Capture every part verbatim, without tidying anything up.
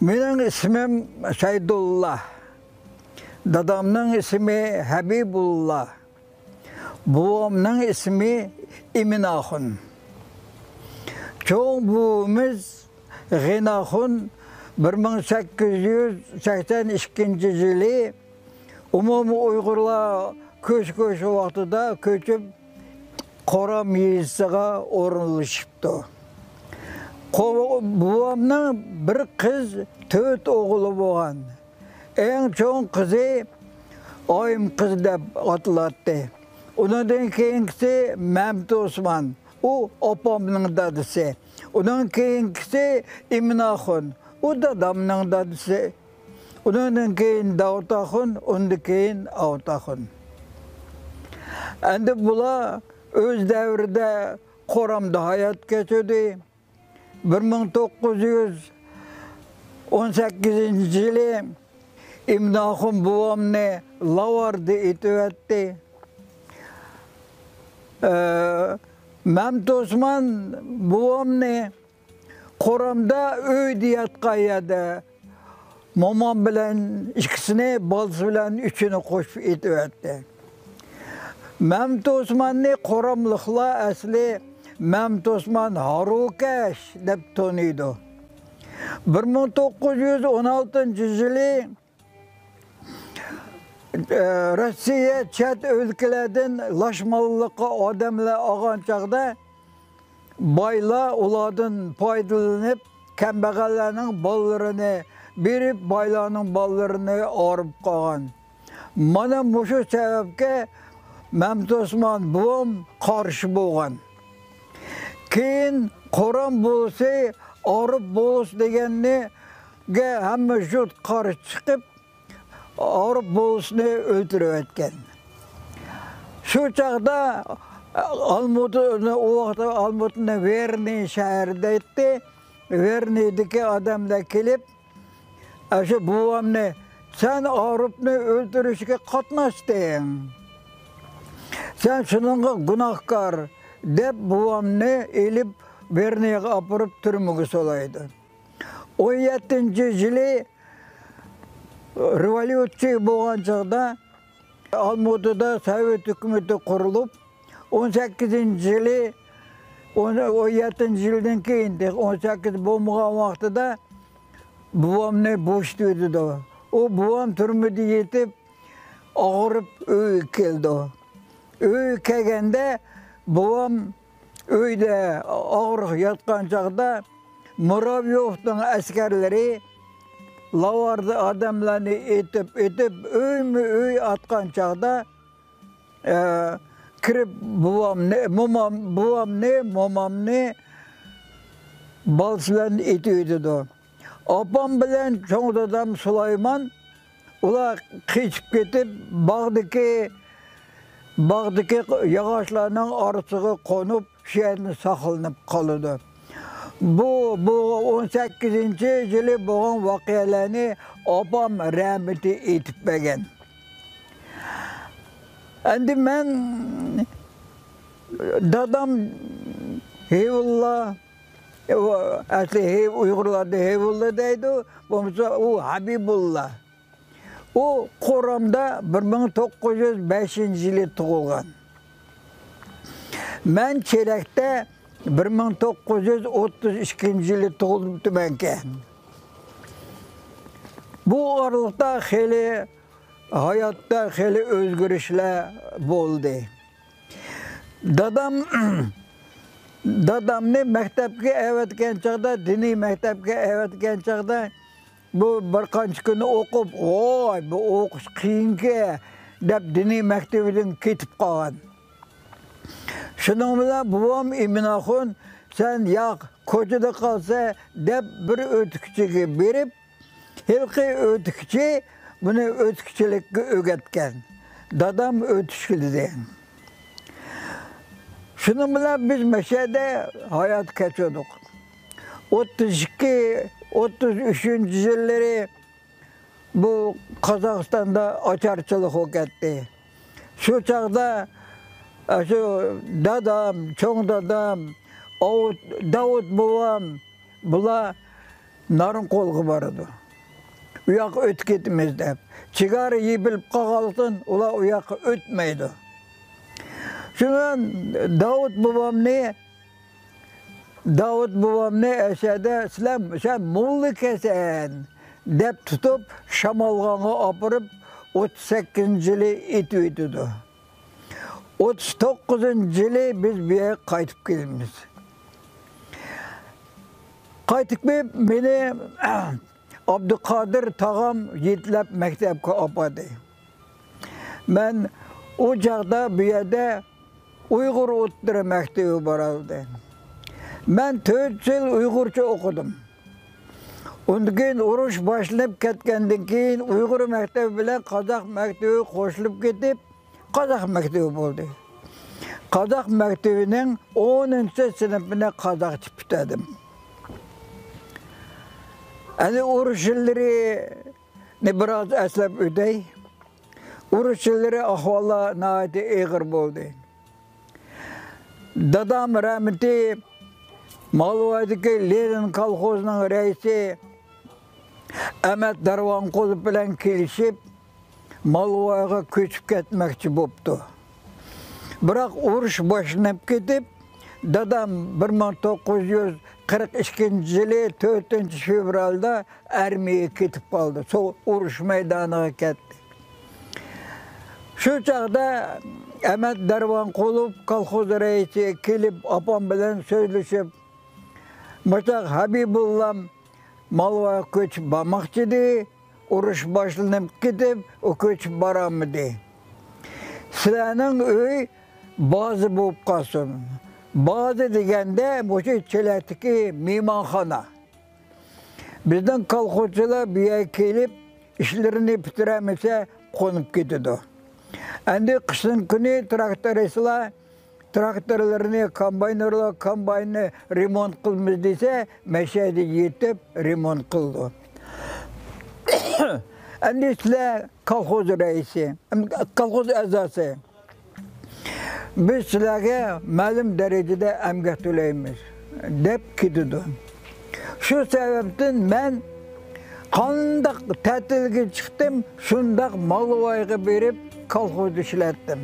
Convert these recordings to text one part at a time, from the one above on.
مېنىڭ ئىسمىم سەيدۇللا. دادامنىڭ ئىسمى ھەبىبۇللا. بوۋامنىڭ ئىسمى ئىمىنئاخۇن. چوڭ بوۋىمىز غېنىئاخۇن بىر مىڭ سەككىز يۈز سەكسەن ئىككىنچى يىلى ئومۇمىي ئۇيغۇرلار كۆچ-كۆچ ۋاقتىدا كۆچۈپ، قورام يېزىسىغا ئورۇنلىشىپتۇ. قو-، بوۋامنىڭ بىر قىز، تۆت ئوغلى بولغان. ئەڭ چوڭ قىزى ئايىم قىز دەپ ئاتىلاتتى. ئۇنىڭدىن كېيىنكىسى مەمتى ئوسمان، ئۇ ئاپامنىڭ دادىسى. ئۇنىڭ كېيىنكىسى ئىمىنئاخۇن، ئۇ دادامنىڭ دادىسى. ئۇنىڭدىن كېيىن داۋۇت ئاخۇن، ئۇندىن كېيىن ئاۋۇت ئاخۇن. ئەمدى بۇلار ئۆز دەۋرىدە قورامدا ھايات كەچۈردى. بىر مىڭ توققۇز يۈز ئون سەككىزىنچى يىلى ئىمىنئاخۇن بوۋامنى لاۋاردا ئېتىۋەتتى. ئە، مەمتى ئوسمان بوۋامنى قورامدا ئۆيدە ياتقان يەردە مومام بىلەن ئىككىسىنى، بالىسى بىلەن ئۈچىنى قوشۇپ ئېتىۋەتتى. مەمتى ئوسماننى قوراملىقلار ئەسلى مەمتى ئوسمان ھارۋىكەش دەپ تونۇيدۇ. بىر مىڭ توققۇز يۈز ئون ئالتىنچى يىلى، ئە، روسىيە چەت ئۆلكىلەردىن لاشمانلىققا ئادەملەر ئالغان چاغدا، بايلار ئۇلاردىن پايدىلىنىپ، كەمبەغەللەرنىڭ بالىلىرىنى بېرىپ، بايلارنىڭ بالىلىرىنى ئاغرىپ قالغان. مانا مۇشۇ سەۋەبكە مەمتى ئوسمان بوۋام قارشى بولغان. كېيىن قورام بولسا، ئاغرىپ بولسا دېگەنگە ھەممە يۇرت قارشى چىقىپ، ئاغرىپ بولسىنى ئۆلتۈرۈۋەتكەن. شۇ چاغدا ئالمۇتىنى، ئۇ ۋاقىتتا ئالمۇتىنى ۋېرنى شەھىرى دەيتتى. ۋېرنىدىكى ئادەملەر كېلىپ، ئاشۇ بوۋامنى، «سەن ئاغرىپنى ئۆلتۈرۈشكە قاتناشتىڭ. سەن شۇنىڭغا گۇناھكار» دەپ، بوۋامنى ئېلىپ ۋېرنىغا ئاپىرىپ تۈرمىگە سولايدۇ. ئون يەتتىنچى يىلى رېۋوليۇتسىيە بولغان چاغدا ئالمۇتىدا سوۋېت ھۆكۈمىتى قۇرۇلۇپ، ئون سەككىزىنچى يىلى، ئون، ئون يەتتىنچى يىلدىن كېيىن، تېخى ئون سەككىز بولمىغان ۋاقتىدا بوۋامنى بوشىتىۋېتىدۇ. ئۇ بوۋام تۈرمىدە يېتىپ، ئاغرىپ ئۆيگە كېلىدۇ. ئۆيگە كەلگەندە بوۋام ئۆيدە ئاغرىق ياتقان چاغدا مۇراۋيوفنىڭ ئەسكەرلىرى لاۋاردا ئادەملەرنى ئېتىپ، ئېتىپ، ئۆيمۇ ئۆي ئاتقان چاغدا، ئە، كىرىپ بوۋامنى، مومام، بوۋامنى، مومامنى بالىسى بىلەن ئېتىۋېتىدۇ. ئاپام بىلەن چوڭ دادام سۇلايمان، ئۇلار قېچىپ كېتىپ، باغدىكى، باغدىكى ياغاچلارنىڭ ئارىسىغا قونۇپ، شۇ يەردە ساقلىنىپ قالىدۇ. بۇ، بۇ ئون سەككىزىنچى يىلى بولغان ۋەقەلەرنى ئاپام رەھمىتى ئېيتىپ بەرگەن. ئەمدى مەن، دادام ھېۋۇللا، ئۇ ئەسلى ھېۋ-، ئۇيغۇرلاردا ھېۋۇللا دەيدۇ، بولمىسا ئۇ ھەبىبۇللا. ئۇ قورامدا بىر مىڭ توققۇز يۈز بەشىنچى يىلى تۇغۇلغان. مەن چېرەكتە بىر مىڭ توققۇز يۈز ئوتتۇز ئىككىنچى يىلى تۇغۇلۇپتىمەنكەن. بۇ ئارىلىقتا خېلى، ھاياتتا خېلى ئۆزگىرىشلەر بولدى. دادام، دادامنى مەكتەپكە ئەۋەتكەن چاغدا، دىنىي مەكتەپكە ئەۋەتكەن چاغدا، بۇ بىر قانچە كۈننى ئوقۇپ، «ۋاي، بۇ ئوقۇش قىيىنكەن» دەپ، دىنىي مەكتىۋىدىن كېتىپ قالغان. شۇنىڭ بىلەن بوۋام ئىمىنئاخۇن، «سەن ياق، كوچىدا قالسا» دەپ، بىر ئۆتۈكچىگە بېرىپ، ھېلىقى ئۆتۈكچى بۇنى ئۆتۈكچىلىككە ئۆگەتكەن. دادام ئۆتۈكچىلىدى. شۇنىڭ بىلەن بىز مەشەدە ھايات كەچۈردۇق. ئوتتۇز ئىككى، ئوتتۇز ئۈچىنچى يىللىرى بۇ قازاقىستاندا ئاچارچىلىق بولۇپ كەتتى. شۇ چاغدا، ئە، شۇ دادام، چوڭ دادام، ئاۋۇت، داۋۇت بوۋام، بۇلار نارىنقولغا بارىدۇ. ئۇ ياققا ئۆتۈپ كېتىمىز دەپ. چېگرا يېپىلىپ قالغانلىقتىن، ئۇلار ئۇ ياققا ئۆتمەيدۇ. شۇنىڭ داۋۇت بوۋامنى، داۋۇت بوۋامنى ئەشەدە، «سىلەر، سەن موللا ئىكەنسەن» دەپ تۇتۇپ، شامالغانغا ئاپىرىپ، ئوتتۇز سەككىزىنچى يىلى ئېتىۋېتىدۇ. ئوتتۇز توققۇزىنچى يىلى بىز بۇ يەرگە قايتىپ كېلىمىز. قايتىپ كېلىپ، مېنى ئابدۇقادىر تاغام يېتىلەپ مەكتەپكە ئاپاردى. مەن ئۇ چاغدا بۇ يەردە ئۇيغۇر ئوتتۇرا مەكتىۋى بارالدى. مەن تۆت يىل ئۇيغۇرچە ئوقۇدۇم. ئۇندىن كېيىن ئۇرۇش باشلىنىپ كەتكەندىن كېيىن ئۇيغۇر مەكتىۋى بىلەن قازاق مەكتىۋى قوشۇلۇپ كېتىپ، قازاق مەكتىۋى بولدى. قازاق مەكتىۋىنىڭ ئونىنچى سىنىپىنى قازاقچە پۈتتۈردۈم. ئەنە ئۇرۇش يىللىرىنى بىراز ئەسلەپ ئۆتەي. ئۇرۇش يىللىرى ئەھۋاللار ناھايىتى ئېغىر بولدى. دادام رەھمىتى مالۋايدىكى لېنىن كالخوزىنىڭ رەئىسى ئەمەت دەرۋانقۇلۇف بىلەن كېلىشىپ، مالۋايغا كۆچۈپ كەتمەكچى بوپتۇ. بىراق ئۇرۇش باشلىنىپ كېتىپ، دادام بىر مىڭ توققۇز يۈز قىرىق ئىككىنچى يىلى تۆتىنچى فېۋرالدا ئارمىيەگە كېتىپ قالدى. سو-، ئۇرۇش مەيدانىغا كەتتى. شۇ چاغدا ئەمەت دەرۋانقۇلۇف كالخوز رەئىسى كېلىپ، ئاپام بىلەن سۆزلىشىپ، «ماچاق ھەبىبۇللام مالۋايغا كۆچۈپ بارماقچى ئىدى، ئۇرۇش باشلىنىپ كېتىپ، ئۇ كۆچۈپ بارالمىدى. سىلەرنىڭ ئۆي بازا بولۇپ قالسۇن.» بازا دېگەندە مۇشۇ چېلەكتىكى مېھمانخانا. بىزنىڭ كالخوزچىلار بۇ يەرگە كېلىپ، ئىشلىرىنى پۈتتۈرەلمىسە، قونۇپ كېتىدۇ. ئەمدى قىشنىڭ كۈنى تىراكتورىستلار تىراكتورلىرىنى، كومباينېرلار كومبايننى رېمونت قىلىمىز دېسە، مەشەدە يېتىپ رېمونت قىلىدۇ. ئەمدى سىلەر كالخوز رەئىسى، كالخوز ئەزاسى. «بىز سىلەرگە مەلۇم دەرىجىدە ئەمگەك تۆلەيمىز» دەپ كېتىدۇ. شۇ سەۋەبتىن مەن قانداق تەتىلگە چىقتىم، شۇنداق مالۋايغا بېرىپ كالخوزدا ئىشلەتتىم.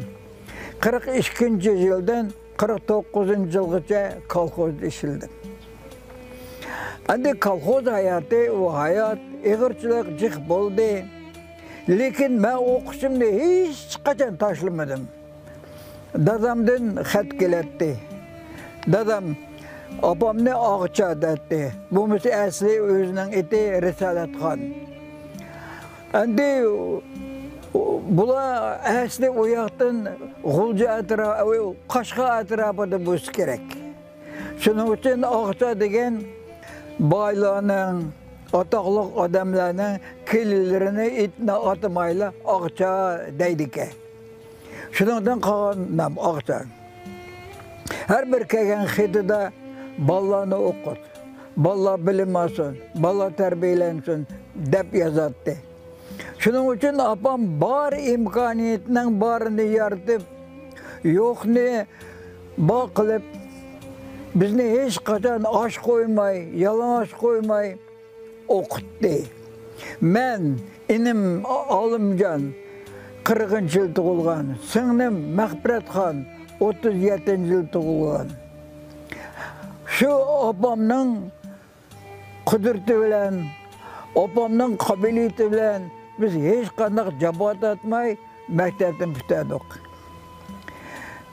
قىرىق ئىككىنچى يىلدىن قىرىق توققۇزىنچى يىلغىچە كالخوزدا ئىشلىدىم. ئەمدى كالخوز ھاياتى، ئۇ ھايات، ئېغىرچىلىق جىق بولدى. لېكىن مەن ئوقۇشۇمنى ھېچقاچان تاشلىمىدىم. دادامدىن خەت كېلەتتى. دادام ئاپامنى ئاغىچا دەيتتى. بولمىسا ئەسلى ئۆزىنىڭ ئېتى رىسالەتخان. ئەمدى بۇلار ئەسلى ئۇ ياقتىن غۇلجا ئەترا-، قەشقەر ئەتراپىدا بولسا كېرەك. شۇنىڭ ئۈچۈن ئاغىچا دېگەن بايلارنىڭ، ئاتاقلىق ئادەملەرنىڭ كېلىنلىرىنى ئېتىنى ئاتىمايلا ئاغىچا دەيدىكەن. شۇنىڭدىن قالغان نام ئاغىچا. ھەر بىر كەلگەن خېتىدا «بالىلارنى ئوقۇت، بالىلار بىلىم ئالسۇن، بالىلار تەربىيەلەنسۇن» دەپ يازاتتى. شۇنىڭ ئۈچۈن ئاپام بار ئىمكانىيىتىنىڭ بارىنى يارىتىپ، يوقنى بار قىلىپ، بىزنى ھېچقاچان ئاچ قويماي، يالىڭاچ قويماي ئوقۇتتى. مەن، ئىنىم ئالىمجان قىرىقىنچى يىل تۇغۇلغان، سىڭلىم مەغپىرەتخان ئوتتۇز يەتتىنچى يىل تۇغۇلغان. شۇ ئاپامنىڭ قۇدرىتى بىلەن، ئاپامنىڭ قابىلىيىتى بىلەن بىز ھېچقانداق جاپا تارتماي مەكتەپنى پۈتتۈردۇق.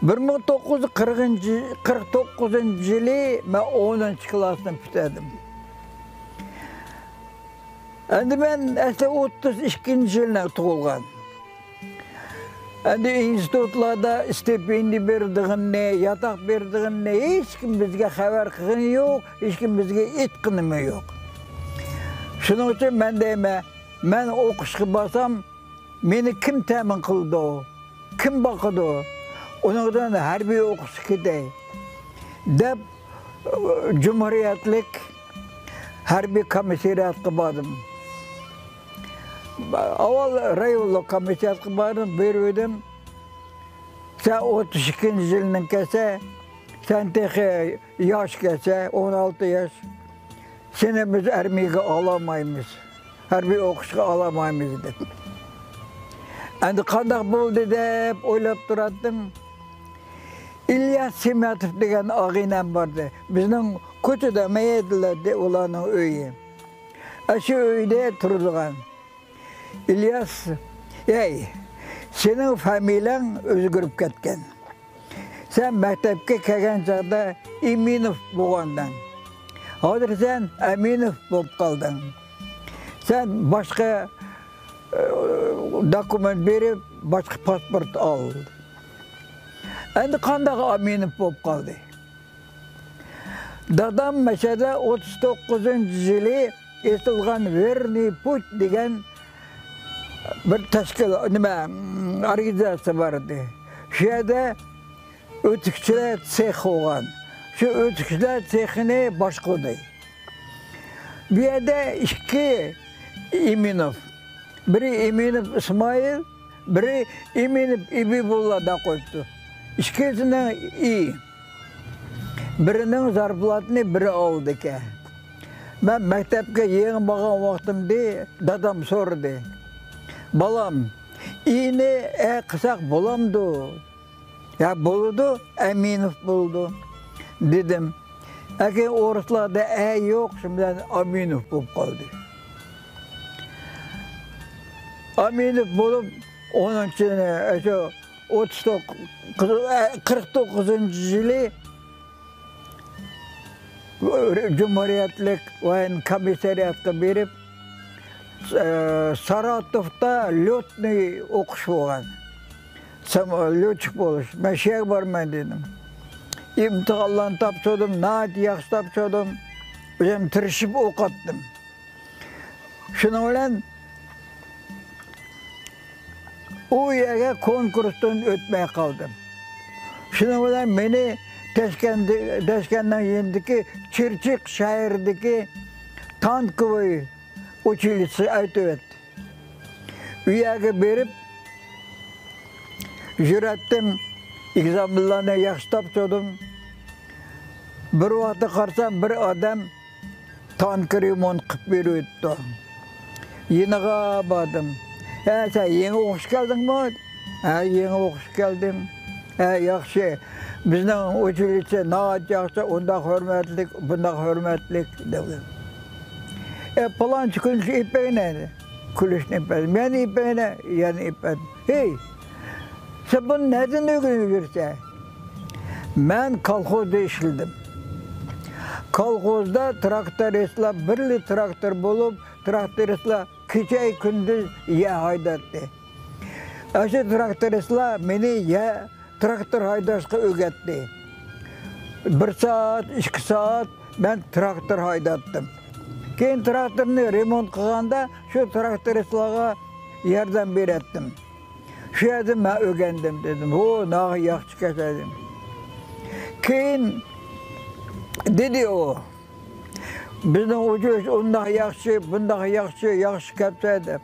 بىر مىڭ توققۇز يۈز قىرىقىنچى، قىرىق توققۇزىنچى يىلى مەن ئونىنچى كىلاسنى پۈتتۈردۈم. ئەمدى مەن ئەسلى ئوتتۇز ئىككىنچى يىلى تۇغۇلغان. ئەمدى ئىنستىتۇتلاردا ستىپېندىيە بېرىدىغىنىنى، ياتاق بېرىدىغىنىنى ھېچكىم بىزگە خەۋەر قىلغىنى يوق، ھېچكىم بىزگە ئېيتقىنىمۇ يوق. شۇنىڭ ئۈچۈن مەن دەيمەن، مەن ئوقۇشقا بارسام، مېنى كىم تەمىن قىلىدۇ؟ كىم باقىدۇ؟ ئۇنىڭدىن ھەربىي ئوقۇشقا كېتەي، دەپ، جۇمھۇرىيەتلىك ھەربىي كومىسسارىياتقا باردىم. ئاۋۋال رايونلۇق كومىسسارىياتقا باردىم، بېرىۋىدىم. سەن ئوتتۇز ئىككىنچى يىلنىڭ كەلسە، سەن تېخى ياش كەلسە، ئون ئالتە ياش. سېنى بىز ئارمىيەگە ئالالمايمىز، ھەربىي ئوقۇشقا ئالالمايمىز دەپ. ئەمدى قانداق بولدى دەپ ئويلاپ تۇراتتىم. ئىلياس سىمەتوف دېگەن ئاغىنەم باردى. بىزنىڭ كوچىدا، مەيدىلەردە ئۇلارنىڭ ئۆيى. ئاشۇ ئۆيدە تۇرىدىغان. ئىلياس، ھەي، سېنىڭ فامىلەڭ ئۆزگىرىپ كەتكەن. سەن مەكتەپكە كەلگەن چاغدا ئىمىنوف بولغانىدىڭ. ھازىر سەن ئەمىنوف بولۇپ قالدىڭ. سەن باشقا، ئە، دوكۇمېنت بېرىپ، باشقا پاسپورت ئال. ئەمدى قانداق ئەمىنوف بولۇپ قالدى؟ دادام مەشەدە ئوتتۇز توققۇزىنچى يىلى ئېچىلغان ۋېرنىي پۇچ دېگەن بىر تەشكىل، نېمە، ئورگانىزاتسىيە بار ئىدى. شۇ يەردە ئۆتۈكچىلەر سېخى بولغان. شۇ ئۆتۈكچىلەر سېخىنى باشقۇردى. بۇ يەردە ئىككى ئىمىنوف، بىرى ئىمىنوف ئىسمائىل، بىرى ئىمىنوف ئىبىبۇللا دەپ قويۇپتۇ. ئىككىسىنىڭ ئى. بىرىنىڭ زارپلاتىنى بىرى ئالىدىكەن. مەن مەكتەپكە يېڭى بارغان ۋاقتىمدى، دادام سورىدى. بالام، ئىنى ئە قىلساق بولامدۇ؟ يا بولىدۇ، ئەمىنوف بولىدۇ، دېدىم. لېكىن ئورۇسلاردا ئە يوق، شۇنىڭ بىلەن ئامىنوف بولۇپ قالدى. ئامىنوف بولۇپ، ئونىنچى، شۇ ئوتتۇز توققۇز، قىرىق توققۇزىنچى يىلى جۇمھۇرىيەتلىك ۋايېن كومىسسارىياتقا بېرىپ، ئە، ساراتوفتا ليوتنىي ئوقۇش بولغان. سام-، ليوتچىك بولۇش. مەن شۇ يەرگە بارىمەن دېدىم. ئىمتىھانلارنى تاپشۇردۇم، ناھايىتى ياخشى تاپشۇردۇم. ئۆزۈم تىرىشىپ ئوقۇتتۇم. شۇنىڭ بىلەن ئۇ يەرگە كونكۇرستىن ئۆتمەي قالدىم. شۇنىڭ بىلەن مېنى تاشكەندە-، تاشكەنتنىڭ يېنىدىكى چىرچىق شەھىرىدىكى تانكىۋوي ئۇچىلىشسى ئەۋېتىۋەتتى. ئۇ يەرگە بېرىپ يۈرەتتىم، ئېگزامېنلارنى ياخشى تاپشۇردۇم. بىر ۋاقىتتا قارىسام، بىر ئادەم تانكا رېمونت قىلىپ بېرىۋېتىپتۇ. يېنىغا باردىم. ھە، سەن يېڭى ئوقۇشقا كەلدىڭمۇ؟ ھە، يېڭى ئوقۇشقا كەلدىم. ھە، ياخشى. بىزنىڭ ئۇچىلىشسى ناھايىتى ياخشى، ئۇنداق ھۆرمەتلىك، بۇنداق ھۆرمەتلىك، دېدى. ئە، پالانچى كۈنى شۇ ئېلىپ بەرگىنە. كۈلۈشنى ئېلىپ بەردىم. يەنە ئېلىپ بەرگىنە، يەنە ئېلىپ بەردىم. ھېي، سەن بۇنى نەدىن ئۆگىنىپ يۈرسەن؟ مەن كالخوزدا ئىشلىدىم. كالخوزدا تىراكتورىستلار بىرلا تىراكتور بولۇپ، تىراكتورىستلار كېچە-كۈندۈز يەر ھايدايتتى. ئاشۇ تىراكتورىستلار مېنى يەر، تىراكتور ھايداشقا ئۆگەتتى. بىر سائەت، ئىككى سائەت مەن تىراكتور ھايداتتىم. كېيىن تىراكتورنى رېمونت قىلغاندا شۇ تىراكتورىستلارغا ياردەم بېرەتتىم. شۇ يەردىن مەن ئۆگەندىم، دېدىم. ھو، ناغا ياخشى كەسەيدىم. كېيىن دېدى ئۇ، بىزنىڭ ئۇچۇش ئۇنداق ياخشى، بۇنداق ياخشى، ياخشى كەپسە دەپ.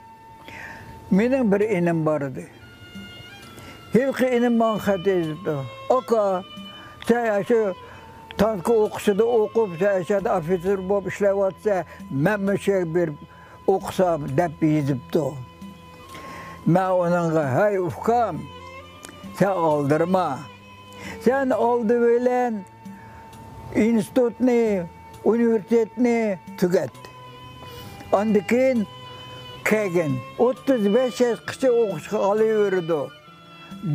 مېنىڭ بىر ئىنىم بار ئىدى. ھېلىقى ئىنىم ماڭا خەت يېزىپتۇ. ئاكا، سەن ئاشۇ تانكا ئوقۇشىدا ئوقۇپ، سەن ئاشۇ يەردە ئوفىتسېر بولۇپ ئىشلەۋاتىسەن، مەنمۇ شۇ يەرگە بېرىپ ئوقۇسام دەپ يېزىپتۇ. مەن ئۇنىڭغا، ھەي ئۇكام، سەن ئالدىرىما. سەن ئالدى بىلەن ئىنستىتۇتنى، ئۇنىۋېرسىتېتنى تۈگەت. ئاندىن كېيىن كەلگىن. ئوتتۇز بەش ياشقىچە ئوقۇشقا ئالىۋېرىدۇ،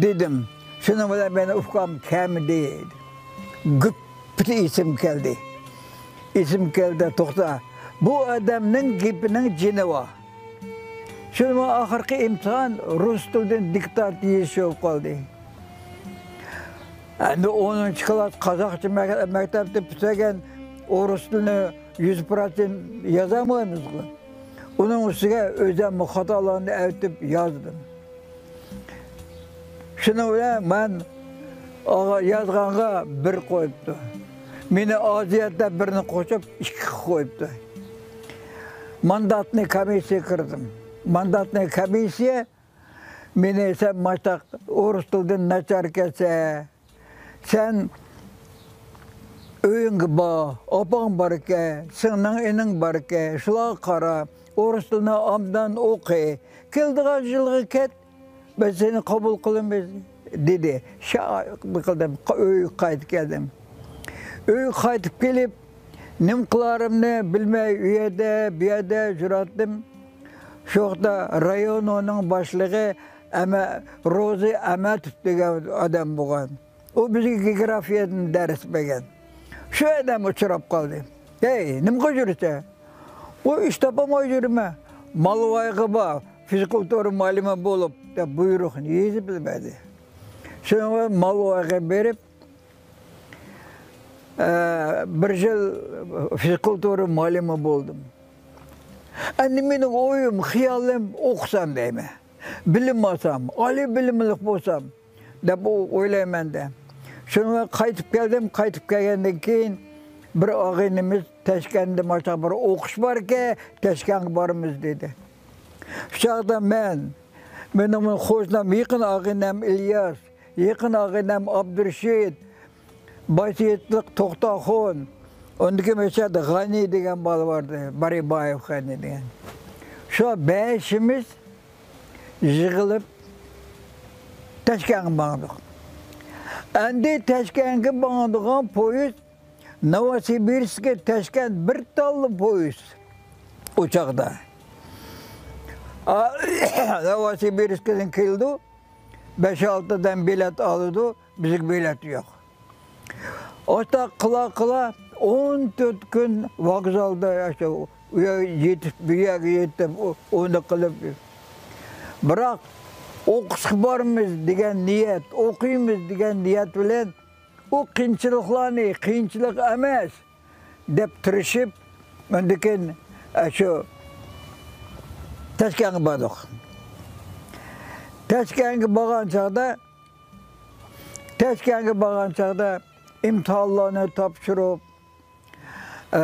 دېدىم. شۇنىڭ بىلەن مېنىڭ ئۇكام كەلمىدى. گۈپپىدە ئېسىم كەلدى. ئېسىم كەلدى، توختا. بۇ ئادەمنىڭ گېپىنىڭ جېنى بار. شۇنىڭ بىلەن ئاخىرقى ئىمتىھان رۇس تىلىدىن دىكتانت يېزىش بولۇپ قالدى. ئەمدى ئونىنچى كىلاس قازاقچە مەك-، مەكتەپتە پۈتتۈرگەن، ئورۇس تىلىنى يۈز پىروتسېنت يازالمايمىزغۇ. ئۇنىڭ ئۈستىگە ئۆزۈممۇ خاتالارنى ئەۋېتىپ يازدىم. شۇنىڭ بىلەن مەن ئاغا-، يازغانغا بىر قويۇپتۇ. مېنى ئازىيەت دەپ بىرنى قوشۇپ، ئىككى قويۇپتۇ. مانداتنى كومىسسىيە كىردىم. مانداتنى كومىسسىيە مېنى، سەن ماشتاق ئورۇس تىلىدىن ناچاركەنسەن، سەن ئۆيۈڭگە بار، ئاپاڭ باركەن، سىڭلىڭ ئىنىڭ باركەن، شۇلارغا قارا، ئورۇس تىلىنى ئابدان ئوقۇ، كېلىدىغان يىلغا كەت، مەن سېنى قوبۇل قىلىمىز، دېدى. شا قىلدىم، ئۆيگە قايتىپ كەلدىم. ئۆيگە قايتىپ كېلىپ، نېمە قىلارىمنى بىلمەي، ئۇ يەردە، بۇ يەردە يۈرەتتىم. شۇ ۋاقىتتا رايوننىڭ باشلىقى ئەمە-، روزى ئەمەتوف دېگەن ئادەم بولغان. ئۇ بىزگە گېئوگرافىيەدىن دەرس بەرگەن. شۇ ئادەم ئۇچراپ قالدى. «ھەي، نېمە قىلىپ يۈرسەن؟» «ئۇ ئىش تاپالماي يۈرىمەن. مالۋايغا بار، فىزكۇلتۇرا مۇئەللىمى بولۇپ» دەپ بۇيرۇقنى يېزىپ بەردى. شۇنىڭ بىلەن مالۋايغا بېرىپ، ئە، بىر يىل فىزكۇلتۇرا مۇئەللىمى بولدۇم. ئەمدى مېنىڭ ئويۇم، خىيالىم ئوقۇسام دەيمەن. بىلىم ئالسام، ئالىي بىلىملىك بولسام دەپ ئو-، ئويلايمەن دە. شۇنىڭ بىلەن قايتىپ كەلدىم. قايتىپ كەلگەندىن كېيىن بىر ئاغىنىمىز تەشكەندە مانا بىر ئوقۇش باركەن، تەشكەنگە بارىمىز دېدى. شۇ چاغدا مەن، مېنىڭ بۇ قوشنام، يېقىن ئاغىنەم ئىلياس، يېقىن ئاغىنەم ئابدۇرېشىت، بايسېيىتلىق توختاخۇن، ئۇندىكى مەشەدە غەنى دېگەن بالا باردى، بارىبايېۋ غەنى دېگەن. شۇ بەشىمىز يىغىلىپ تەشكەنگە ماڭدۇق. ئەمدى تەشكەنگە ماڭىدىغان پويىز نوۋوسىبىرسكى تەشكەنت بىر تاللا پويىز ئۇ چاغدا. ئا، نوۋوسىبىرسكىدىن كېلىدۇ، بەش-ئالتە دانە بېلەت ئالىدۇ، بىزگە بېلەت يوق. ئاشۇنداق قىلا-قىلا ئون تۆت كۈن ۋوگزالدا ياشاپ، ئۇ يەرگە يېتىپ، بۇ يەرگە يېتىپ، ئۇ-، ئۇنى قىلىپ. بىراق ئوقۇشقا بارىمىز دېگەن نىيەت، ئوقۇيمىز دېگەن نىيەت بىلەن ئۇ قىيىنچىلىقلارنى قىيىنچىلىق ئەمەس دەپ تىرىشىپ، ئاندىن كېيىن، ئە، شۇ تەشكەنگە باردۇق. تەشكەنگە بارغان چاغدا، تەشكەنگە بارغان چاغدا ئىمتىھانلارنى تاپشۇرۇپ، ئە،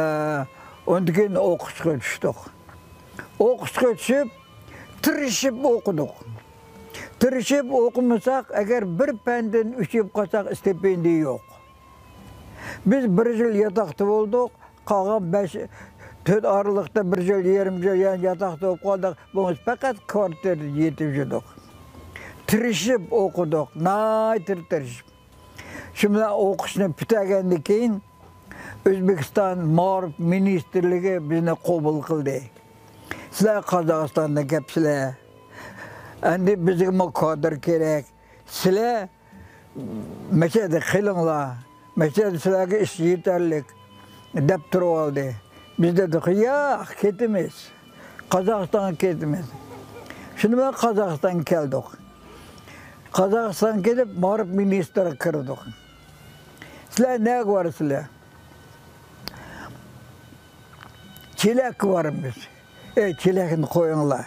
ئاندىن كېيىن ئوقۇشقا چۈشتۇق. ئوقۇشقا چۈشۈپ، تىرىشىپ ئوقۇدۇق. تىرىشىپ ئوقۇمىساق، ئەگەر بىر پەندىن ئۈچ يەپ قالساق، ئىستىپېندىيە يوق. بىز بىر يىل ياتاقتا بولدۇق، قالغان بەش، تۆت ئارىلىقتا بىر يىل، يېرىم يىل يەنە ياتاقتا بولۇپ قالدۇق. بولمىسا پەقەت كۋارتىرىدا يېتىپ يۈردۇق. تىرىشىپ ئوقۇدۇق، ناھايىتى تىرىشىپ. شۇ بىلەن ئوقۇشنى پۈتتۈرگەندىن كېيىن، ئۆزبېكىستان مائارىپ مىنىستىرلىكى بىزنى قوبۇل قىلدى. «سىلەر قازاقىستاندىن كەپسىلەر. ئەمدى بىزگىمۇ كادىر كېرەك. سىلەر مەشەدە قېلىڭلار. مەشەدە سىلەرگە ئىش يېتەرلىك» دەپ تۇرۇۋالدى. بىز دېدۇق: «ياق، كېتىمىز. قازاقىستانغا كېتىمىز.» شۇنىڭ بىلەن قازاقىستانغا كەلدۇق. قازاقىستانغا كېلىپ، مائارىپ مىنىستىرىغا كىردۇق. «سىلەر نەگە بارىسىلەر؟» «چېلەككە بارىمىز.» «ئەي، چېلەكنى قويۇڭلار.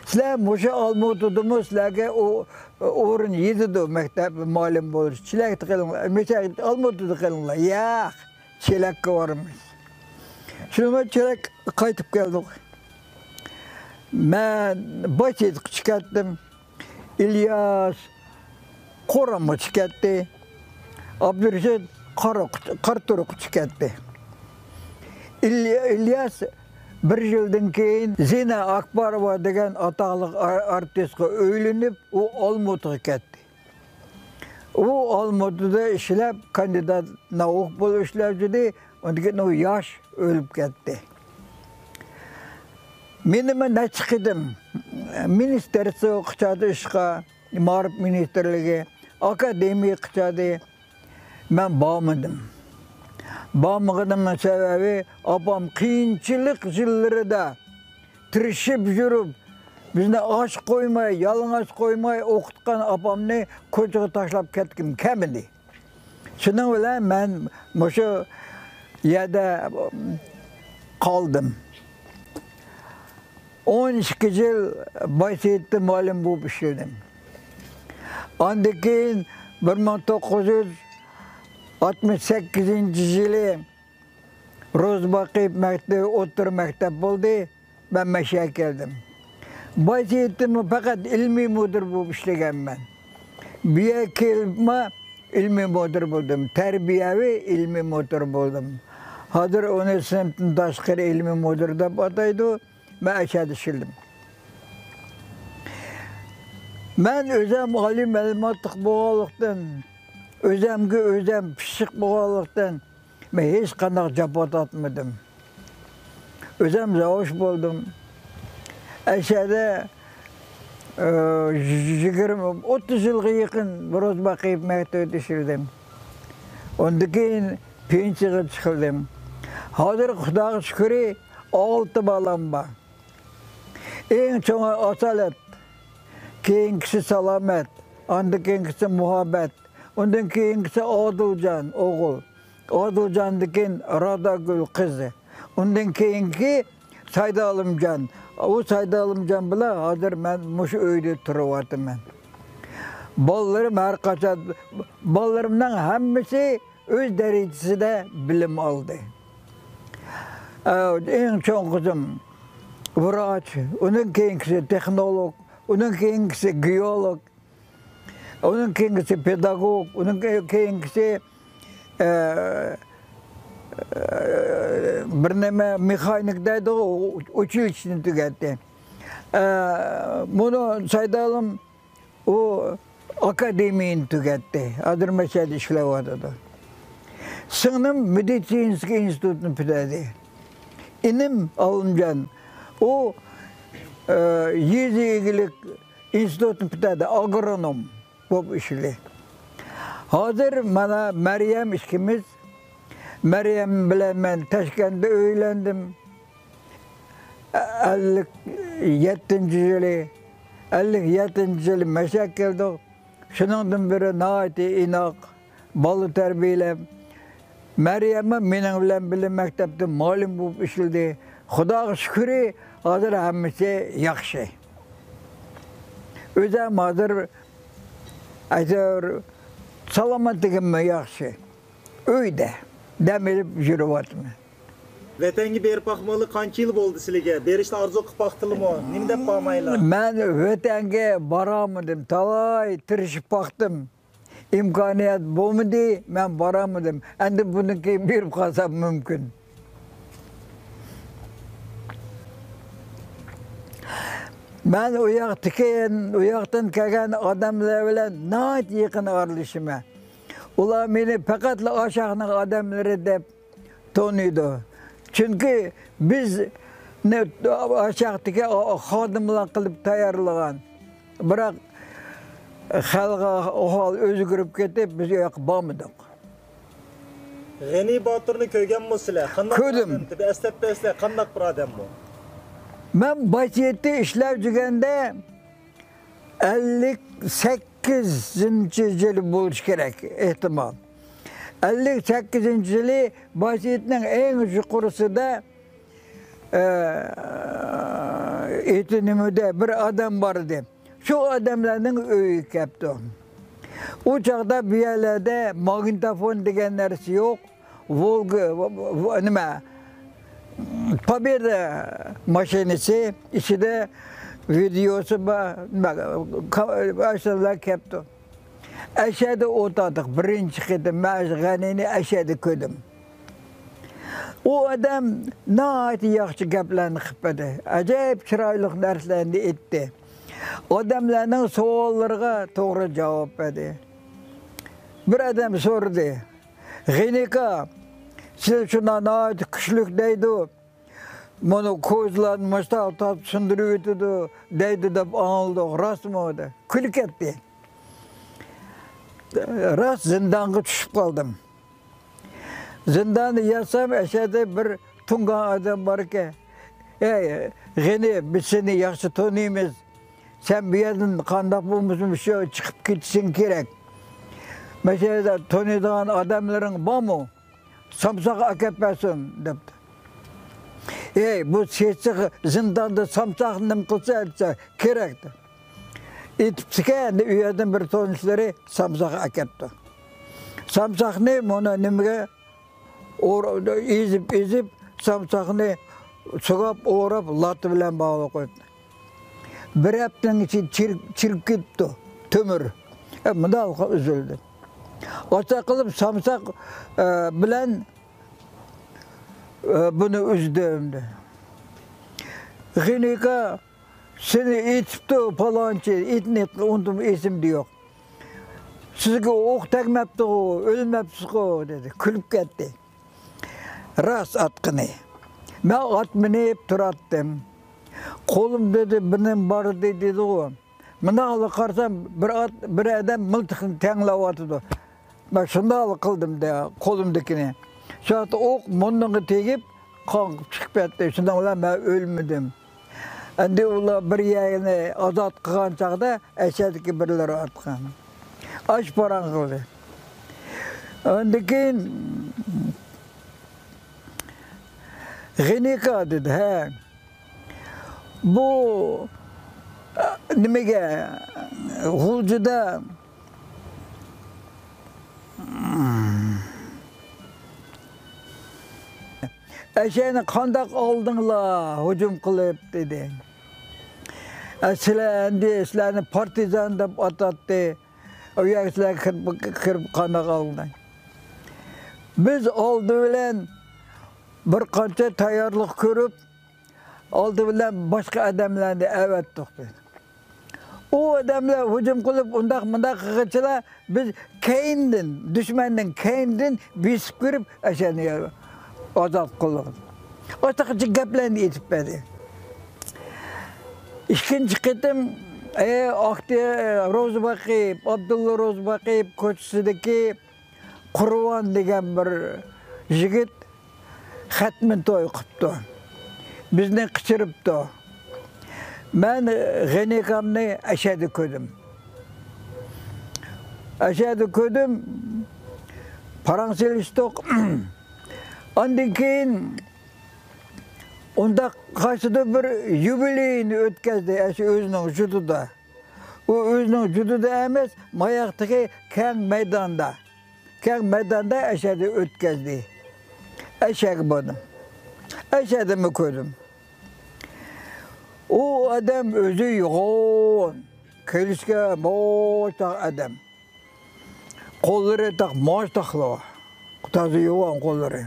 سىلەر مۇشۇ ئالمۇتىدىمۇ سىلەرگە ئو-، ئورۇن يېتىدۇ، مەكتەپ مۇئەللىمى بولۇش. چېلەكتە قېلىڭلار، مۇشۇ ئالمۇتىدا قېلىڭلار.» «ياق، چېلەككە بارىمىز.» شۇنىڭ بىلەن چېلەككە قايتىپ كەلدۇق. مەن بايسېيىتقا چىقىپ كەتتىم. ئىلياس قورامغا چىقىپ كەتتى. ئابدۇرېشىت قارا-، قاراتۇرغا چىقىپ كەتتى. ئىل-، ئىلياس بىر يىلدىن كېيىن زىنا ئاكباروۋا دېگەن ئاتاقلىق ئار-، ئارتىسقا ئۆيلىنىپ، ئۇ ئالمۇتىغا كەتتى. ئۇ ئالمۇتىدا ئىشلەپ، كاندىدات ناۋۇق بولۇپ ئىشلەپ يۈردى. ئۇندىن كېيىن ئۇ ياش ئۆلۈپ كەتتى. مېنىمۇ نەچچە قېتىم مىنىستىرسىغا چاقىردى ئىشقا، مائارىپ مىنىستىرلىكى، ئاكادېمىيەگە چاقىردى. مەن بارمىدىم. بارمىغىنىمنىڭ سەۋەبى، ئاپام قىيىنچىلىق يىللىرىدا تىرىشىپ يۈرۈپ، بىزنى ئاچ قويماي، يالىڭاچ قويماي ئوقۇتقان ئاپامنى كوچىغا تاشلاپ كەتكۈم كەلمىدى. شۇنىڭ بىلەن مەن مۇشۇ يەردە قالدىم. ئون ئىككى يىل بايسېيىتتا مۇئەللىم بولۇپ ئىشلىدىم. ئاندىن كېيىن بىر مىڭ توققۇز يۈز ئاتمىش سەككىزىنچى يىلى روزباقى مەكتىۋى ئوتتۇرا مەكتەپ بولدى. مەن مەشەگە كەلدىم. بايسېيىتتىمۇ پەقەت ئىلمىي مۇدىر بولۇپ ئىشلىگەنمەن. بۇ يەرگە كېلىپمۇ ئىلمىي مۇدىر بولدۇم. تەربىيەۋى ئىلمىي مۇدىر بولدۇم. ھازىر ئۇنى سىنىپتىن تاشقىرى ئىلمىي مۇدىر دەپ ئاتايدۇ. مەن ئەشەدە ئىشلىدىم. مەن ئۆزەم ئالىي مەلۇماتلىق بولغانلىقتىن، ئۆزەمگە ئۆزەم پىششىق بولغانلىقتىن، مەن ھېچقانداق جاپا تارتمىدىم. ئۆزەم زاۋۇچ بولدۇم. ئەشەدە، ئى، يىگىرمە، ئوتتۇز يىلغا يېقىن روزباقىيېف مەكتىۋىدە ئىشلىدىم. ئۇندىن كېيىن پېنسىيەگە چىقىلدىم. ھازىر خۇداغا شۈكرى، ئالتە بالام بار. ئەڭ چوڭى ئاسالەت، كېيىنكىسى سالامەت، ئاندىن كېيىنكىسى مۇھەببەت، ئۇندىن كېيىنكىسى ئادىلجان ئوغۇل، ئادىلجاندىن كېيىن راداگۈل قىزى، ئۇندىن كېيىنكى سايدالىمجان. ئۇ سايدالىمجان بىلەن ھازىر مەن مۇشۇ ئۆيدە تۇرۇۋاتىمەن. بالىلىرىم ھەر قاچان، بالىلىرىمنىڭ ھەممىسى ئۆز دەرىجىسىدە بىلىم ئالدى. ئە، ئەڭ چوڭ قىزىم ۋراچ، ئۇنىڭ كېيىنكىسى تېخنولوگ، ئۇنىڭ كېيىنكىسى گېئولوگ، ئۇنىڭ كېيىنكىسى پېداگوگ، ئۇنىڭ كېيىنكىسى، ئە، ئە، بىر نېمە مېخانىك دەيدىغۇ، ئۇچىلىشنى تۈگەتتى. ئە، مۇنۇ سايدالىم ئۇ ئاكادېمىيىنى تۈگەتتى. ھازىر مەشەدە ئىشلەۋاتىدۇ. سىڭلىم مېدىتسىنسكىي ئىنستىتۇتنى پۈتتۈردى. ئىنىم ئالىمجان، ئۇ، ئە، يېزا ئىگىلىك ئىنستىتۇتنى پۈتتۈردى، ئاگرونوم بولۇپ ئىشلىدى. ھازىر مانا مەريەم ئىككىمىز، مەريەم بىلەن مەن تاشكەنتتە ئۆيلەندىم. ئەللىك يەتتىنچى يىلى، ئەللىك يەتتىنچى يىلى مەشەدە كەلدۇق. شۇنىڭدىن بېرى ناھايىتى ئىناق بالا تەربىيەلەپ، مەريەممۇ مېنىڭ بىلەن بىللە مەكتەپتە مۇئەللىم بولۇپ ئىشلىدى. خۇداغا شۈكرى، ھازىر ھەممىسى ياخشى. ئۆزۈم ھازىر ئەجەب سالامەتلىكىممۇ ياخشى. ئۆيدە دەم ئېلىپ يۈرۈۋاتىمەن. ۋەتەنگە بېرىپ باقمىغىلى قانچە يىل بولدى سىلىگە؟ بېرىشنى ئارزۇ قىلىپ باقتىلىمۇ؟ نېمە دەپ بارمايلا؟ مەن ۋەتەنگە بارالمىدىم، تالاي تىرىشىپ باقتىم. ئىمكانىيەت بولمىدى، مەن بارالمىدىم. ئەمدى بۇندىن كېيىن بېرىپ قالسام مۇمكىن. مەن ئۇ ياقتىكى، ئۇ ياقتىن كەلگەن ئادەملەر بىلەن ناھايىتى يېقىن ئارىلىشىمەن. ئۇلار مېنى پەقەتلا ئاشاقنىڭ ئادەملىرى دەپ تونۇيدۇ. چۈنكى بىزنى ئاشاقتىكى خادىملار قىلىپ تەييارلىغان. بىراق خەلقىي ئەھۋال ئۆزگىرىپ كېتىپ، بىز ئۇ ياققا بارمىدۇق. غېنى باتۇرنى كۆرگەنمۇ سىلەر؟ قانداق كۆردۈم. ئادەم؟ تېخى ئەسلەپ بەرسىلە، قانداق بىر ئادەممۇ؟ مەن باش يېتتە ئىشلەپ يۈرگەندە، ئەللىك سەككىزىنچى يىلى بولۇشى كېرەك، ئېھتىمال. ئەللىك سەككىزىنچى يىلى باش يېتتىنىڭ ئەڭ يۇقىرىسىدا، ئە، ئېتى نېمىدە بىر ئادەم بار ئىدى. شۇ ئادەملەرنىڭ ئۆيىگە كەپتۇ. ئۇ چاغدا بۇ يەرلەردە ماگنىتوفون دېگەن نەرسە يوق. ۋولگا، ۋ-، ۋ-، نېمە، پوبېدا ماشىنىسى، ئىچىدە ۋىدېئوسى بار، نېمە، كا-، ئاشۇلار كەپتۇ. ئەشەدە ئولتۇردۇق، بىرىنچى قېتىم مەن غەنىنى ئەشەدە كۆردۈم. ئۇ ئادەم ناھايىتى ياخشى گەپلەرنى قىلىپ بەردى. ئەجەب چىرايلىق نەرسىلەرنى ئېيتتى. ئادەملەرنىڭ سوئاللىرىغا توغرا جاۋاب بەردى. بىر ئادەم سورىدى، «غېنى ئاكا، سىز شۇنداق ناھايىتى كۈچلۈك دەيدۇ. مانا كوزىلارنى مۇشتاق تارتىپ سۇندۇرۇۋېتىدۇ دەيدۇ» دەپ ئاڭلىدۇق. راستمۇ؟ دەپ كۈلۈپ كەتتى. راست زىندانغا چۈشۈپ قالدىم. زىنداندا ياتسام، ئەشەدە بىر تۇڭگان ئادەم بار ئىكەن. «ئەي، غېنى، بىز سېنى ياخشى تونۇيمىز. سەن بۇ يەردىن قانداق بولمىسۇن شۇ چىقىپ كېتىشىڭ كېرەك. مەشەدە تونۇيدىغان ئادەملىرىڭ بارمۇ؟ سامساق ئەكەپ بەرسۇن» دەپتۇ. «ئەي، بۇ سېسىق زىنداندا سامساق نېمە قىلسا؟» دېسە، «كېرەك» دەپ. ئېيتىپتىكەن، ئۇ يەردىن بىر تونۇشلىرى سامساق ئەكەپتۇ. سامساقنى مانا نېمىگە ئور-، ئېزىپ، ئېزىپ، سامساقنى سۇغاپ، ئوراپ، لاتا بىلەن باغلاپ قويدى. بىر ھەپتىنىڭ ئىچىدە چىرىپ، چىرىپ كېتىپتۇ، تۆمۈر. ئە، مۇنداق ئۈزۈلدى. ئاشۇنداق قىلىپ سامساق، ئە، بىلەن، ئە، بۇنى ئۈزدۈم. غېنى ئاكا، سېنى ئېتىپتۇ پالانچى، ئېتىنى ئۇنتۇم، ئېسىمدە يوق. سىزگە ئوق تەگمەپتىغۇ، ئۆلمەپسىزغۇ، دېدى. كۈلۈپ كەتتى. راست ئاتقىنى. مەن ئات مىنىپ تۇراتتىم. قولۇمدا بىر نېمە بار ئىدى دېدىغۇ. مۇنداقلا قارىسام، بىر ئات، بىر ئادەم مىلتىقنى تەڭلەۋاتىدۇ. مەن شۇنداقلا قىلدىم دە، قولۇمدىكىنى. شۇ ۋاقىتتا ئوق مۇرنۇمغا تېگىپ، قان چىقىپ كەتتى. شۇنىڭ بىلەن مەن ئۆلمىدىم. ئەمدى ئۇلار بىر يەرنى ئازاد قىلغان چاغدا ئەشەدىكى بىرلىرى ئاتقان. ئاش پاراڭ قىلدى. ئاندىن كېيىن غېنى ئاكا دېدى، ھە. بۇ، ئە، نېمىگە، غۇلجىدا ئەشەنى قانداق ئالدىڭلار ھۇجۇم قىلىپ؟ دېدى. ئە، سىلەر ئەمدى سىلەرنى پارتىزان دەپ ئاتاتتى. ئۇ يەرگە سىلەر كىرىپ، كىرىپ قانداق ئالدىڭ؟ بىز ئالدى بىلەن بىر قانچە تەييارلىق كۆرۈپ، ئالدى بىلەن باشقا ئادەملەرنى ئەۋەتتۇق بىز. ئۇ ئادەملەر ھۇجۇم قىلىپ، ئۇنداق مۇنداق قىلغۇچىلار، بىز كەينىدىن، دۈشمەندىن كەينىدىن بېسىپ كىرىپ، ئەشەنى ئازاد قىلدۇق. ئاشۇنداق گەپلەرنى ئېيتىپ بەردى. ئىككىنچى قېتىم، ئە، ئاقتى-، روزى باقىپ، ئابدۇللا روزى باقىپ كوچىسىدىكى قۇرۋان دېگەن بىر يىگىت خەتمە توي قىپتۇ. بىزنى قېچىرىپتۇ. مەن غېنى ئاكامنى ئەشەدە كۆردۈم. ئەشەدە كۆردۈم. پاراڭ سېلىشتۇق. ئاندىن كېيىن ئۇنداق قايسىدۇر بىر يۇبىلېينى ئۆتكەزدى ئەشۇ ئۆزىنىڭ يۇرتىدا. ئۇ ئۆزىنىڭ يۇرتىدا ئەمەس، ماياقتىكى كەڭ مەيداندا. كەڭ مەيداندا ئەشەدە ئۆتكەزدى. ئەشەگە بارىمەن. ئەشەدىمۇ كۆردۈم. ئۇ ئادەم ئۆزى يوغان، كېلىشكە موچاق ئادەم. قوللىرى تاق، موچاقلار. تازا يوغان قوللىرى.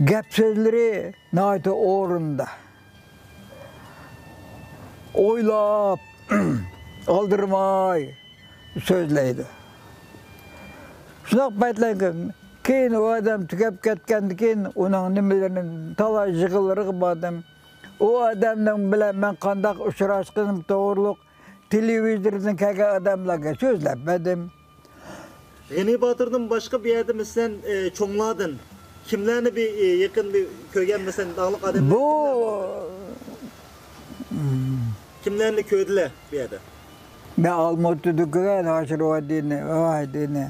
گەپ سۆزلىرى ناھايىتى ئورنىدا. ئويلاپ، ئالدىرىماي سۆزلەيدۇ. شۇنداق پەيتلەرگە كېيىن ئۇ ئادەم تۈگەپ كەتكەندىن كېيىن، ئۇنىڭ نېمىلىرىنى، تالاي يىغىنلىرىغا باردىم. ئۇ ئادەمنىڭ بىلەن مەن قانداق ئۇچراشقىنىم توغرۇلۇق تېلېۋىزوردىن كەلگەن ئادەملەرگە سۆزلەپ بەردىم. غېنى باتۇردىن باشقا بۇ يەردە، مەسىلەن، ئى، چوڭلاردىن كىملەرنى بىر، ئى، يېقىن بىر كۆرگەنمىسەن، داڭلىق ئادەملەر بۇ كىملەر بار؟ كىملەرنى كۆردىلەر بۇ يەردە؟ مەن ئالمۇتىدا كۆرگەن ھاشىروۋا دىنى، ۋاي دىنى.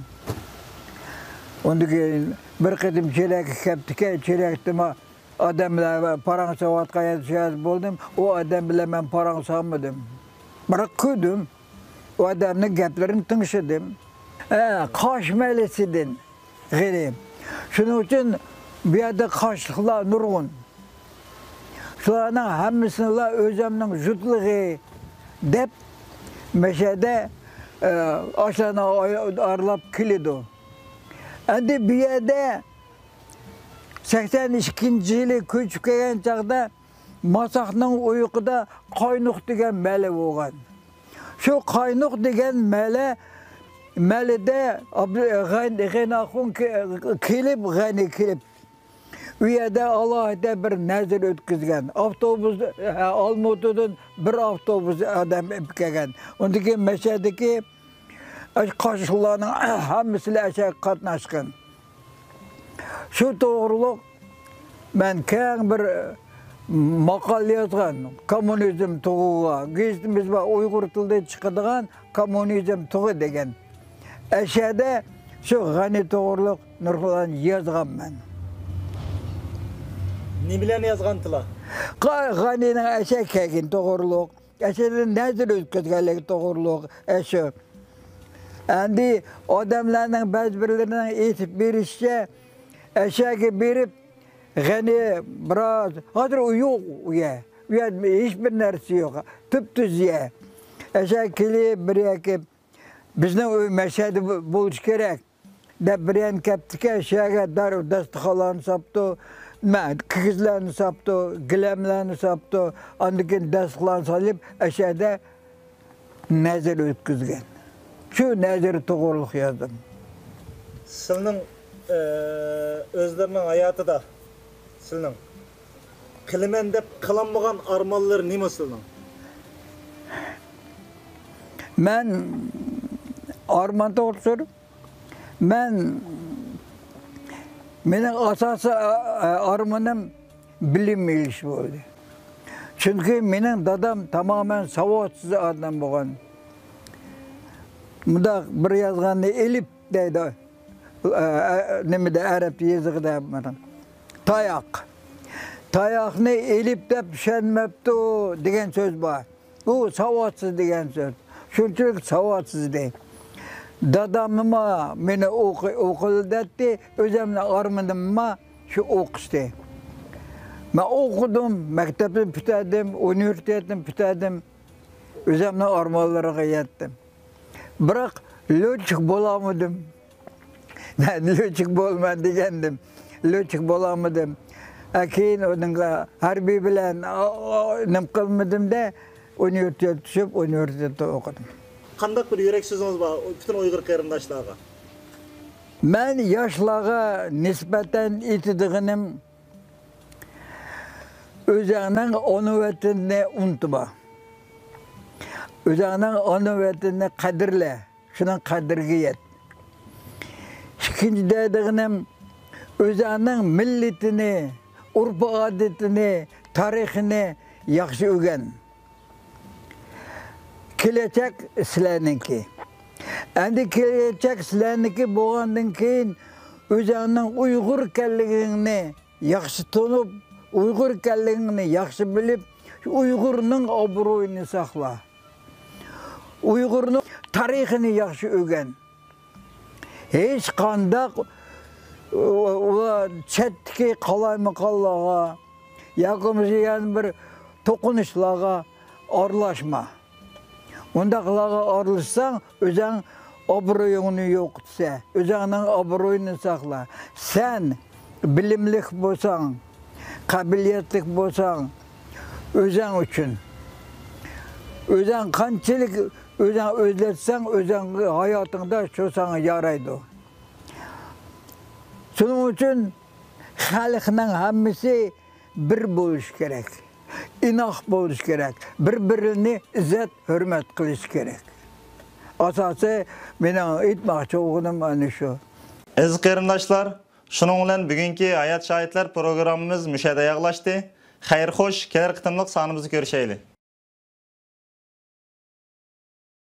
ئۇندىن كېيىن بىر قېتىم چېرەككە كەپتىكەن، چېرەكتىمۇ ئادەملەر پاراڭ ساۋاتقان يەردە شۇ يەردە بولدۇم. ئۇ ئادەم بىلەن مەن پاراڭ سالمىدىم. بىراق كۆردۈم. ئۇ ئادەمنىڭ گەپلىرىنى تىڭشىدىم. ھە، قاش مەلىسىدىن غېنى. شۇنىڭ ئۈچۈن بۇ يەردە قاشلىقلار نۇرغۇن. شۇلارنىڭ ھەممىسىنىلا ئۆزۈمنىڭ يۇرتلۇقى دەپ مەشەدە، ئە، ئاشۇلارنى ئارىلاپ كېلىدۇ. ئەمدى بۇ يەردە سەكسەن ئىككىنچى يىلى كۆچۈپ كەلگەن چاغدا ماساقنىڭ ئۇيىقىدا قاينۇق دېگەن مەلە بولغان. شۇ قاينۇق دېگەن مەلە، مەلىدە ئابد-، غەن-، غېنى ئاخۇن كېلىپ، غەنى كېلىپ، ئۇ يەردە ئالاھىدە بىر نەزىر ئۆتكۈزگەن. ئاپتوبۇس، ھە، ئالمۇتىدىن بىر ئاپتوبۇس ئادەم ئېلىپ كەلگەن. ئۇندىن كېيىن مەشەدىكى ئاشۇ قاشلىقلارنىڭ ھەممىسى ئەشەگە قاتناشقان. شۇ توغرۇلۇق مەن كەڭ بىر ماقالە يازغان، كوممۇنىزم تۇغىغا. گېزىتىمىز بار، ئۇيغۇر تىلىدا چىقىدىغان كوممۇنىزم تۇغى دېگەن. ئەشەدە شۇ غەنى توغرۇلۇق نۇرغۇنلارنى يازغانمەن. نېمىلەرنى يازغانتىلا؟ غەنىنىڭ ئەشەگە كەلگىنى توغرۇلۇق، ئەشەدە نەزىر ئۆتكۈزگەنلىكى توغرۇلۇق ئەشۇ. ئەمدى ئادەملەرنىڭ بەزى بىرلىرىنىڭ ئېيتىپ بېرىشىچە، ئەشەگە بېرىپ، غەنى بىراز، ھازىر ئۇ يوق ئۇ يەر. ئۇ يەر ھېچبىر نەرسە يوق. تۈپتۈز يەر. ئەشەگە كېلىپ، بىر يەرگە بىزنىڭ ئۆي مەشەدە بولۇشى كېرەك، دەپ بىر يەرنى كەپتىكەن، شۇ يەرگە دەررۇ داستىخانلارنى ساپتۇ، نېمە، كىگىزلەرنى ساپتۇ، گىلەملەرنى ساپتۇ، ئاندىن كېيىن داستىخانلارنى سېلىپ، ئەشەدە نەزىر ئۆتكۈزگەن. شۇ نەزىر توغرۇلۇق يازدىم. سىلىنىڭ، ئە، ئۆزلىرىنىڭ ھاياتىدا سىلىنىڭ قىلىمەن دەپ قىلالمىغان ئارمانلىرى نېمە سىلىنىڭ؟ مەن ئارمان توغرىسى، مەن، مېنىڭ ئاساسىي، ئە، ئارمىنىم بىلىم ئېلىش بولدى. چۈنكى مېنىڭ دادام تامامەن ساۋاتسىز ئادەم بولغان. مۇنداق بىر يازغاننى ئېلىپ دەيدۇ. ئە، ئە، نېمىدە، ئەرەب يېزىقىدا تاياق. تاياقنى ئېلىپ دەپ چۈشەنمەپتۇ دېگەن سۆز بار. ئۇ ساۋاتسىز دېگەن سۆز. شۇنچىلىك ساۋاتسىز ئىدى. داداممۇ مېنى ئوقۇ-، ئوقۇلدەتتى، ئۆزۈمنىڭ ئارمىنىممۇ شۇ ئوقۇشتى. مەن ئوقۇدۇم، مەكتەپنى پۈتتۈردۈم، ئۇنىۋېرسىتېتنى پۈتتۈردۈم. ئۆزۈمنىڭ ئارمانلىرىغا يەتتىم. بىراق لۆتچىك بولالمىدىم. مەن لۆتچىك بولىمەن دېگەندىم. لۆتچىك بولالمىدىم. ئە، كېيىن ئۇنىڭغا ھەربىي بىلەن، ئا، ئا، نېمە قىلمىدىم-دە، ئۇنىۋېرسىتېتقا چۈشۈپ، ئۇنىۋېرسىتېتتا ئوقۇدۇم. قانداق بىر يۈرەك سۆزىڭىز بار پۈتۈن ئۇيغۇر قېرىنداشلارغا؟ مەن ياشلارغا نىسبەتەن ئېيتىدىغىنىم، ئۆزۈڭنىڭ ئانا ۋەتىنىنى ئۇنتۇما. ئۆزۈڭنىڭ ئانا ۋەتىنىنى قەدىرلە. شۇنىڭ قەدرىگە يەت. ئىككىنچى دەيدىغىنىم، ئۆزۈڭنىڭ مىللىتىنى، ئۆرپ-ئادىتىنى، تارىخىنى ياخشى ئۆگەن. كېلەچەك سىلەرنىڭكى. ئەمدى كېلەچەك سىلەرنىڭكى بولغاندىن كېيىن، ئۆزۈڭنىڭ ئۇيغۇر ئىكەنلىكىڭنى ياخشى تونۇپ، ئۇيغۇر ئىكەنلىكىڭنى ياخشى بىلىپ، ئۇيغۇرنىڭ ئابرۇيىنى ساقلا. ئۇيغۇرنىڭ تارىخىنى ياخشى ئۆگەن. ھېچقانداق، ئۇ، ئۇ، چەتتىكى قالايمىقانلارغا ياكى بولمىسا يەنە بىر توقۇنۇشلارغا ئارىلاشما. ئۇنداقلارغا ئارىلاشساڭ، ئۆزۈڭ ئابرۇيۇڭنى يوقىتىسەن، ئۆزۈڭنىڭ ئابرۇيىنى ساقلا. سەن بىلىملىك بولساڭ، قابىلىيەتلىك بولساڭ، ئۆزۈڭ ئۈچۈن. ئۆزۈڭ قانچىلىك ئۆزۈڭ ئۆزلەتسەڭ، ئۆزۈڭ ھاياتىڭدا شۇ ساڭا يارايدۇ. شۇنىڭ ئۈچۈن خەلقنىڭ ھەممىسى بىر بولۇشى كېرەك، ئىناق بولۇشى كېرەك، بىر-بىرىنى ئىززەت، ھۆرمەت قىلىشى كېرەك. ئاساسىي مېنىڭ ئېيتماقچى بولغىنىم ئەنە شۇ. ئەزىز قېرىنداشلار، شۇنىڭ بىلەن بۈگۈنكى ھايات شاھىتلار پروگراممىمىز مۇشۇ يەردە ئاياغلاشتى. خەير خوش، كېلەر قېتىملىق سانىمىزدا كۆرۈشەيلى.